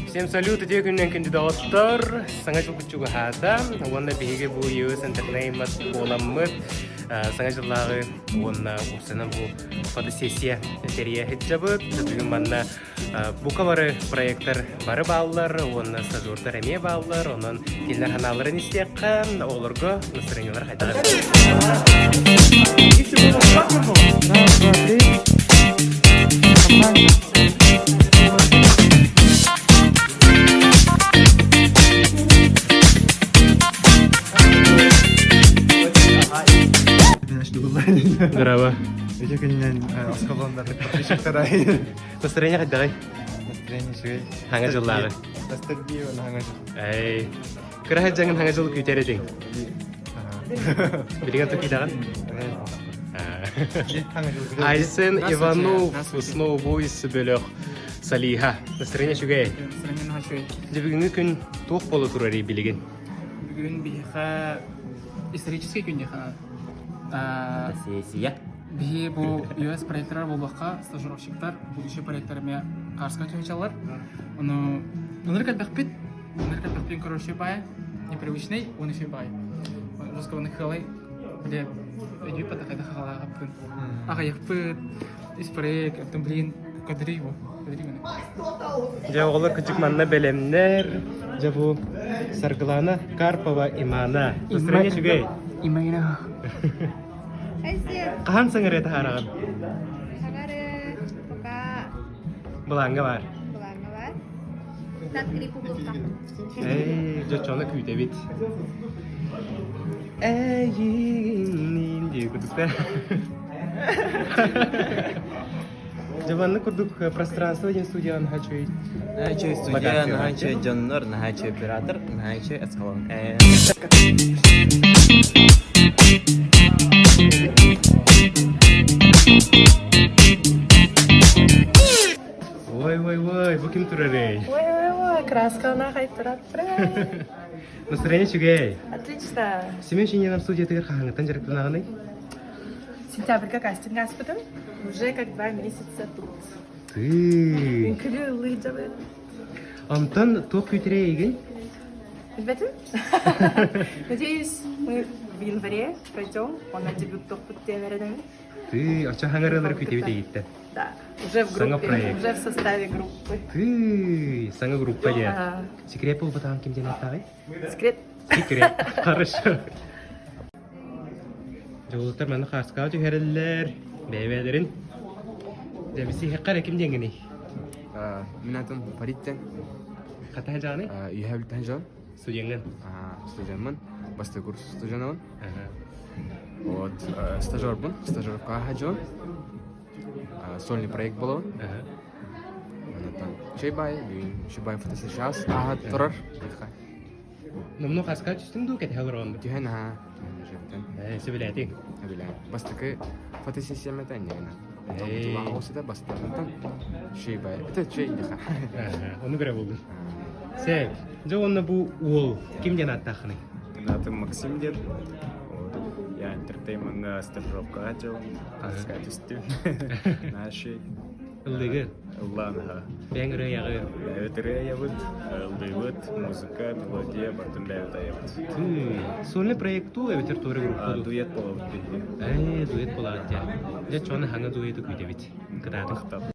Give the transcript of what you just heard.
Всем салют, үтүө күнүнэн күндү доҕоттор! Саҥа дьылбыт чугаһаата уонна биһиги бу US Entertainment буоламмыт Саҥа дьыллааҕы уонна уопсайынан бу фотосессия тэрийэ сылдьабыт. Бүгүн манна бука бары проектар бары бааллар уонна стажердар эмиэ бааллар. Онон кинилэр санааларын истиэххэ, оҕолорго настроениелара хайдах Раз, два, три. Здорово. Үтүө күнүнэн осколоннар подписчиктара. Настроение хайдаҕый? Настроение үчүгэй. Хаҥа дьыллааҕы. Ностальгия уонна хаҥа дьыл. Эй. Кыра сылдьаҥын хаҥа дьыл күүтэр этиҥ. Билигин тукидаҕын? Айсен Иванов, Snow Boys бөлөх Салиха. Настроение үчүгэй. Настроение наһаа үчүгэй. Дьэ бүгүҥҥү күн туох буола турарый билигин? Бүгүн биһиэхэ исторический күн диэхэ Сессия. Биһи бу US проекторар буолбакка, стажировщиктар, будущий проектор эмиэ хаарска түһэчаллар. Ону ынырык элбэхпит, ынырык элбэхпин көрөр баай, непривычный, он еще баай. Русского хылай, бile өйдүү патахайда хахалаахаппын. Аҕайахпыт, ис проект, оттон блин, кадри его. Дьэ оҕолор кырдьык манна бэлэмнэр. Дьэ бу Саргылана Карпова Имана. Настроение үчүгэй. Имана. Хаһан саҥарыа таһаараҕын? Саҥары пока Былааҥҥа баар. былааҥҥа баар. Так република. Эй, дьоччону күүтэбит. Эйиин дии курдуктар. Дьэ маннык курдук пространство диэн студияҕа наһаа үчүгэй. Наһаа үчүгэй студия, наһаа үчүгэй дьоннор, наһаа үчүгэй оператор, наһаа үчүгэй эскалон. Ой, ой, ой, бу ким турарый? Ой, ой, ой, краскалана хайттарат Настроение үчүгэй. Отлично. Семен Шиньянов студиятыгар хаһааҥҥыттан дьарыктанаҕыный? Сентябрьга кастинг ааспытым. Уже как 2 месяца тут. Ты. Үҥкүлүү ыллыы дьабыт. Онтон туох күүтэрэй эйигин? Билбэтим. Надеюсь, мы в январе пройдем. Он на дебют тохпут диэн Ты, оччо хаҥырыылары күүтэбит эйиттэн. Да, уже в Саҥа группе, проект. уже в составе группы. Ты, саҥа группа диэн. Ага. Секрет буолбатаҕын ким диэн ааттааҕый? Секрет. Секрет. Хорошо. Дьолуттар манна хааскаҕа түһэрэллэр, бэйэ-бэйэлэрин. Дьэ, бисиһэххэ эрэ ким диэҥҥиний? Мин аатым Фарид диэн. Хата дьаҕаный? Үөһээ Бүлтэн дьон. Студеҥҥын? Студеммын. Бастакы курс студенабын. Вот, стажербын. Стажировкаҕа дьон. Сольный проект буолабын. Чэй бай, бүгүн Чубай фотосессияс ааһа турар. Номнуо хаска түстүҥ дуу кэтэһэ олороҕун дуу? Түһэн аһаа, түһэн дьиэбитин. Ээ, сөбүлээтиҥ. Сөбүлээн. Бастакы фотосессиям этэ иннигинэ. Эй. Оҕусыта бастакытан чэй бай. Это чэй диха. Ону көрө булдум. Сеп, дьэ уонна бу уол ким диэн ааттааххыный? Аатым Максим диэн. Вот. Я entertainment стажировкаҕа дьолум. Хаска түстүм. Наши Ыллыгы. Ыллаан аха. Бэйэҥ ырыайаҕы. Бэйэбит ырыайабыт, ыллыыбыт, музыка, мелодия, барытын бэйэбит айабыт. Сольный проект дуу эбэтэр туора группа дуу? Дуэт буолабыт биһиги. Ээ, дуэт буолаҕыт дьэ. Дьэ, чону хаҥа дуэту күүтэбит. Кытаатыҥ.